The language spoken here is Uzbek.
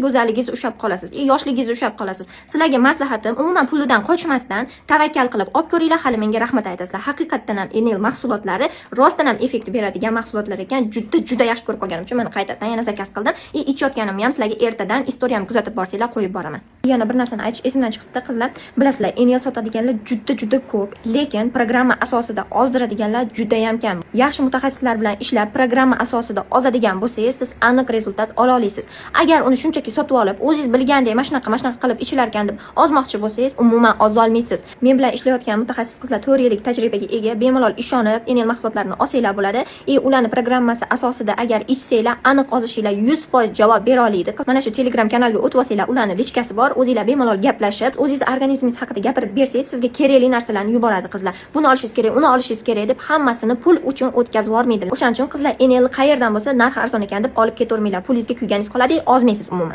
Go'zalligingizni ushlab qolasiz и yoshligingizni ushlab qolasiz. Sizlarga maslahatim, umuman pulidan qochmasdan tavakkal qilib olib ko'ringlar, hali menga rahmat aytasizlar. Haqiqatdan ham Enel mahsulotlari rostdan ham effekt beradigan mahsulotlar ekan. Juda juda yaxshi ko'rib qolganim uchun mana qaytadan yana zakaz qildim и ichayotganimni ham sizlarga ertadan istoriyamni kuzatib borsanglar, qo'yib boraman. Yana bir narsani aytish esimdan chiqibdi, qizlar. Bilasizlar, Enel sotadiganlar juda juda ko'p, lekin programma asosida ozdiradiganlar judayam kam. Yaxshi mutaxassislar bilan ishlab, programma asosida ozadigan bo'lsangiz, siz aniq rezultat ola olasiz. Agar uni shunchaki sotib olib, o'zingiz bilgandek mana shunaqa, mana shunaqa qilib ichilar ekan deb ozmoqchi bo'lsangiz, umuman ozolmaysiz. Men bilan ishlayotgan mutaxassis qizlar 4 yillik tajribaga ega, bemalol ishonib Enel mahsulotlarini olsanglar bo'ladi и ularni programmasi asosida agar ichsanglar, aniq ozishinglar 100% javob bera oladi. Mana shu Telegram kanalga o'tib olsanglar, ularni личка si bor, o'zinglar bemalol gaplashib, o'zingiz organizmingiz haqida gapirib bersangiz, sizga kerakli narsalarni yuboradi qizlar. Buni olishingiz kerak, uni olishingiz kerak deb hammasini pul uchun o'tkazib yubormaydi. O'shaning uchun, qizlar, Enel qayerdan bo'lsa narxi arzon ekan deb olib ketavermanglar, pulingizga kuyganingiz qoladi, ozmaysiz umuman.